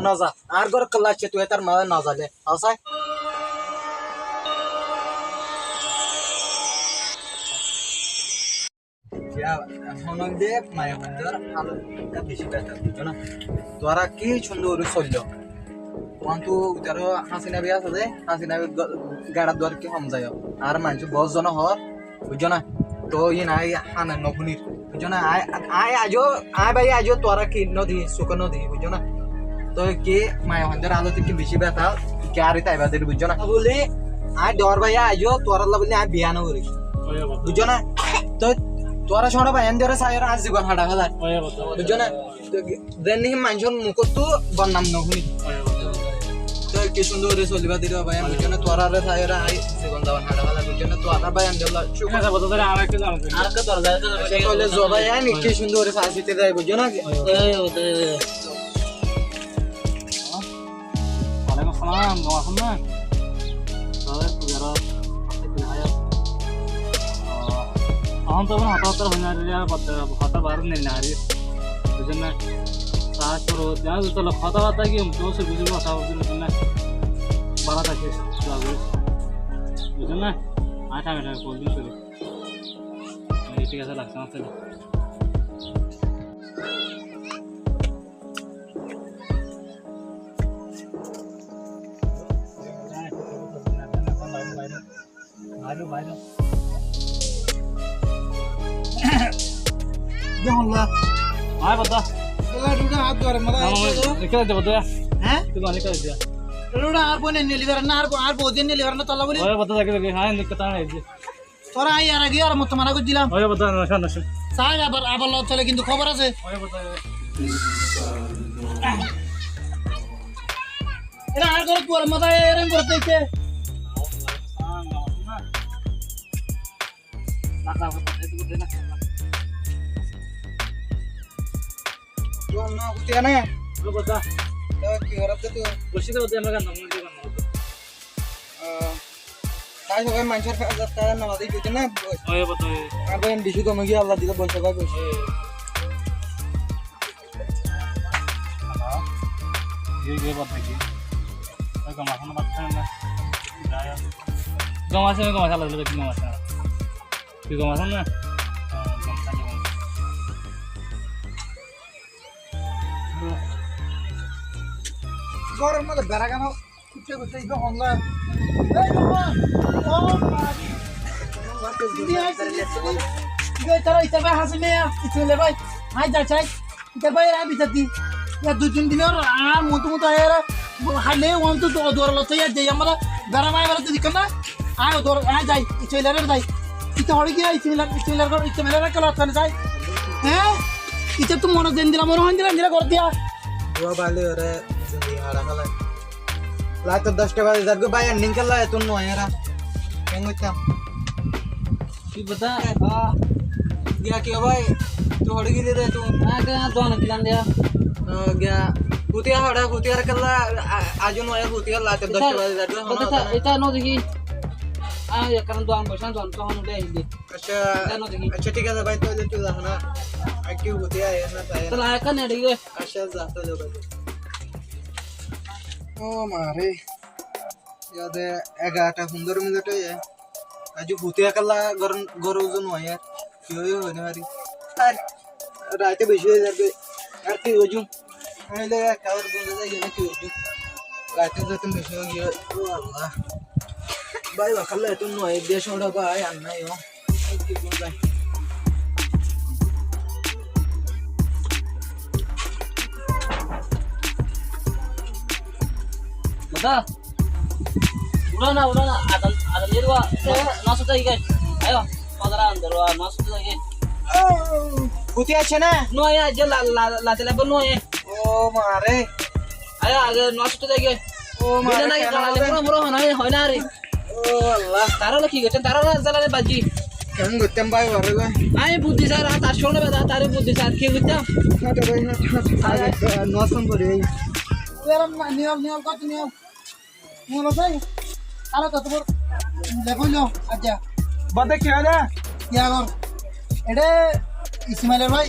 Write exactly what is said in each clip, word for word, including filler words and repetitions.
Noza, añár górot kiyólla aiccé tui, etar mazé noza de. Asá. Ya, ehón de maiyafuaindor hálot ekka beci betar, buijjó na? Tuáñra ki cúndor gorí soilló. Uántu utaró Hasina bi asé de, Hasina bi ga-, gaçar duar ki hom zaiyó. Ar maincé bout zone hoór, buijjó na? Toi iín aññí hane no fúnir, buijjó na? Aññí, aññí aijjó, aññí bái aijjó tuáñra ki no dehí, suké no dehí, buijjó na? Toi ki maiyafuaindor hálot ki beci betar, ki ar taiba der, buijjó na? Bóli, aññí dor bái aijjó tuáñralla bóli aññí biya no gorí, buijjó na? Toi tuáñra cóñço báiyaindoré saiyóre añár zibon haçai félar, buijjó na? Toi zeén niki maincór mukóttu bodnam no fúni. Toi ki cúndor gorí soliba diri bái, buijjó na? Tuáñrare saiyóre añár zibon zibon haçai félar, buijjó na? Tuáñra báiyaindorlla cúk. Añára ekka zibon. Accá, toile zo bái, aññí ki cúndor gorí saái sóite zai, buijjó na? Walaikum salam, gom asón né? Tole, tui aró, tui háiyo. Ó, ehón to hotá bata hoi no fari, hotá bar no fari. Buijjó né? Saá cúru, ya, tole hotá bata ki, um, tole cúru cúru hotá bata, buijjó né? Bála tákis, dua goris. Buijjó né? Aññí thaim thaim kol dim cúru. Ei, thík asé, rakcí, asé. Añár bou ze neli fare na, añár bou ze neli fare na, tolla bóli. Ói, bota, zagi, zagi, aññí nikka tán aijjí. Tóra aiyar age ar motto mana goijjílam. Ói, bota, nosa, nosa. Saib, abar, abar lot sole kintu hóbor asé. Ói, bota. Era añár górot duar mazé erem goré táikke. Duar no, hutiya ne? Ói, bota. Ki gorás de tui? Bosi de, bota, añár gán no. Ah, tai sóbai maincór fe-, fe-, fe-, nama dei, buijjó na? Ói, bota, ói. Ar bái, ami beci gom ói giyé, Allah dile boic, bái, boic. Ói. Gom asó né, gom asó, Allah dile gom asó. Tui gom asó né? Ah, gom asó, gom asó. Góror mazé bera gán. Kutte kutte iba hon la. Ei, Roma! Ó, mari! Sini ai, sini, sini. Iba itara, itara bái, Hasim miya, Ismail bái. Ai, zai, zai. Itara bái, ai, bitar di. Ya, dui tin din or, ar, mutu, mutu, ai, ar, haile, on tu, do, duar lote, ya, je, amara, dara, mai, amara, tu, dikkan na? Ai, o, duar, ai, zai, Ismail, ai, zai. Ita hori giya, Ismail, Ismail, Ismail, Ismail, kala, tan, zai. Hé? Ita tu mone den dila, mone hon dila, dila, gor diya. Dua bali ore, zindi, ara, kala. Laitor dosta bazi zargói bái, ending kiyólla etún no aiyér. Keén goittám? Ki bota? Ah, giya ki bái? Tui hoçé gili re tui? Ah, ke, ah, duan kilan diya. Ah, giya. Hutiya hoçé, hutiya kiyólla, a-, aijjó no aiyér, hutiya laitor dosta bazi zargói, hono hotá nai. Ita no deki. Ah, ekkan duan boisan, duan to hono de aiyér. Accá, accá, thík asé bái, tóile tui za na. Ar ki hutiya aiyér na, sai na. Tóile ar ekkán edi goi. Accá, za, tóile bái. Ó ma re. Yá de egarota fundoro minit óiye. Aijjó hutiya kiyólla gor, gor uzu no aiyér. Ki óiye hoi no fari. Ar raite beci ói zargói. Ar ki goijjum? Aile ekbar gunde zai gele ki goijjum? Raite zai tun beci ói giyé. Ó Allah. Bái, wakalla etún no aiyér de cóñço bái, ar nai ó. Bota. Uçó na, uçó na. Adal, adal, erwa. Noso tai gai. Ayo, padara andar wa, noso tai gai. Hutiya aiccé na? No, aijjó la, la, la, tela no, eh. Ó ma re. Ayo, age noso tai gai. Ó ma re, bina nai, kala le, muro, muro, hona, hoi na re. Ó Allah. Tará loi ki goittám? Tará loi zalai bazi. Keén goittám bái, ore bái? Añí buddí sair, ar tar cólo beda, taré buddí sair, ki goittám? Háto bái, háto, háto. Ayo. Ayo, no sambori bái. Niyol, niyol, kotó niyol? Niyol asé? Alo, to tor lego lo, aijja. Bade ki óiye? Ki agor? Ede Ismailor bái.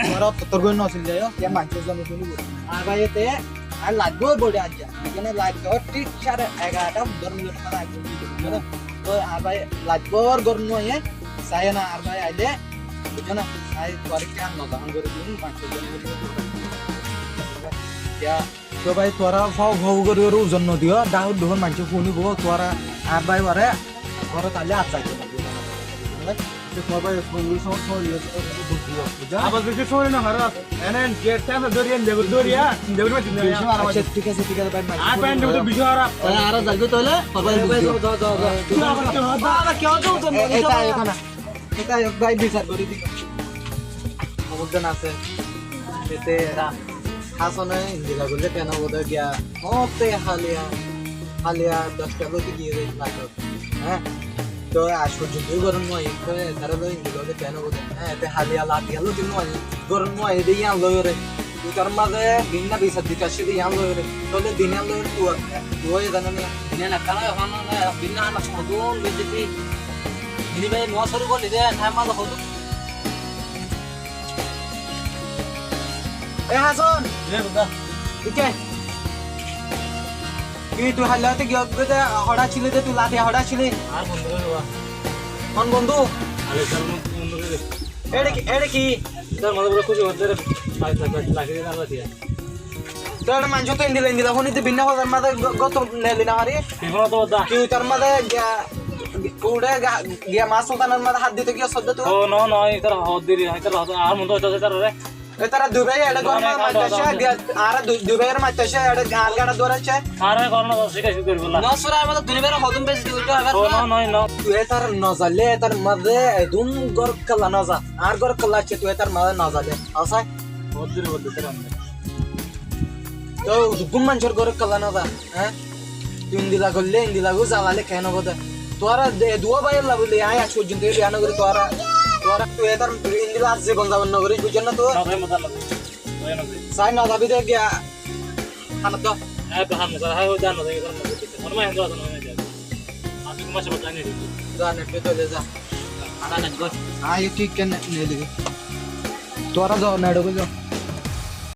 tuáñra ottor goi no asíl de, yó, yá maincór zone fúnibo. Ar bái, ete ar laitbór bóli aijja. Eháne laitbór thík sáre egaróta fondoro minit mane aijja. Toi ar bái laitbór górot no aiyé, saiyó na ar bái ailé, buijjó na, sai tuáñre ki ar no zahán gorí diyum, maincór zone fúnibo. Yá, Toi bái, tuáñra fáu fáu gorí gorí uzon no diyó, dháhur dúhur maincé fúnibo, tuáñra ar bái bare, górot aile ar zaito no diyó. Toi tuáñr bái fúnibo, sóri, sóri, sóri, buijjó? Abar beci sóri no faró, ene, gate ta dóri, ene, dóri, dóri, dóri, dóri, dóri. Accá, thík asé, thík asé, bái, maincé ar fúnibo. Bái, beci háraf. Añára zaito toile, tuáñr bái buijjó. Bái, bái, bái, bái, bái, bái. Tuáñra abar ki hoó? Abar ki hoó, uzon no diyó? Eta, eta na. Eta ek bái bisar gorí di. Hobor den asé. Ete era Hasone endilla goille kene óibo de giya, hote haliya, haliya doc ta lóti giyé de lati. Há? Toi aij forzonto górot no aiyé, toi etara loi endilla goille kene óibo de. Há, ete haliya lati lóti no aiyé, górot no aiyé de yián loi ore. Tui tar maze binna bisar dite aiccé de yián loi ore. Toile din yián loi ore tui, tui oi zane na? Din yián ekkán oi, ehón oi, din yián ekkán hodún beci. Ini bái, nuwa cúru goillí de, tar maze hodún. E Hasan! Ye, baba. Ike? Ki tui hailla óite giyé de, hoçé accíli de, tui lati hoçé accíli? Añár bondú re baba. Hon bondú? Alexander bondú re. Ere ki, ere ki? Tar maze bura kúci goijjé re, lati, lati, lati, lati. Tóile maincóttu endilla endilla fúni de, binna hotár maze go-, gottó neeli no fari. Ki fúno to hoddá? Ki tar maze giya, uçé ga-, giya mas sultanor maze hát dito giyé sóddo tui. Ó, no, no, itará hoódde re, itará hoódde, añár monto hoitó itará re. Itará dui bái ere górot maze maitté aiccé, giya, añára dui, dui bái ere maitté aiccé, ere añár gáñçe dóri aiccé. Añáre górot no zai, cíka cíki goríbolla. No, sura, añára dui bái ere hodún beci dóri, añára. Ó, no, no, no. Tui itar no zaile, itar maze edún górot kalla no za. Añár górot kalla aiccé, tui itar maze no zaile. Asá? Hoódde re, hoódde re, añára. Toi, gun maincór górot kalla no za, há? Tui endilla goille, endilla goille zalaile keén óibo de? Tuáñra de, duwá báiyolla buli, añí aij forzonto biya no gorí, tuáñra, tuáñra, tui etar endilla zibon zabon no gorí, buijjó na tui? No, bái, mozza lage. Bái, no, bái. Sai no zabi de giya, hanot do. Há, to han mozza, há, oi, zan, no, zan, no, zan, no, zan. Mone, mone, zan, no, zan. Añí ki kene neli? Tuáñra zao, na, eçe goijjó.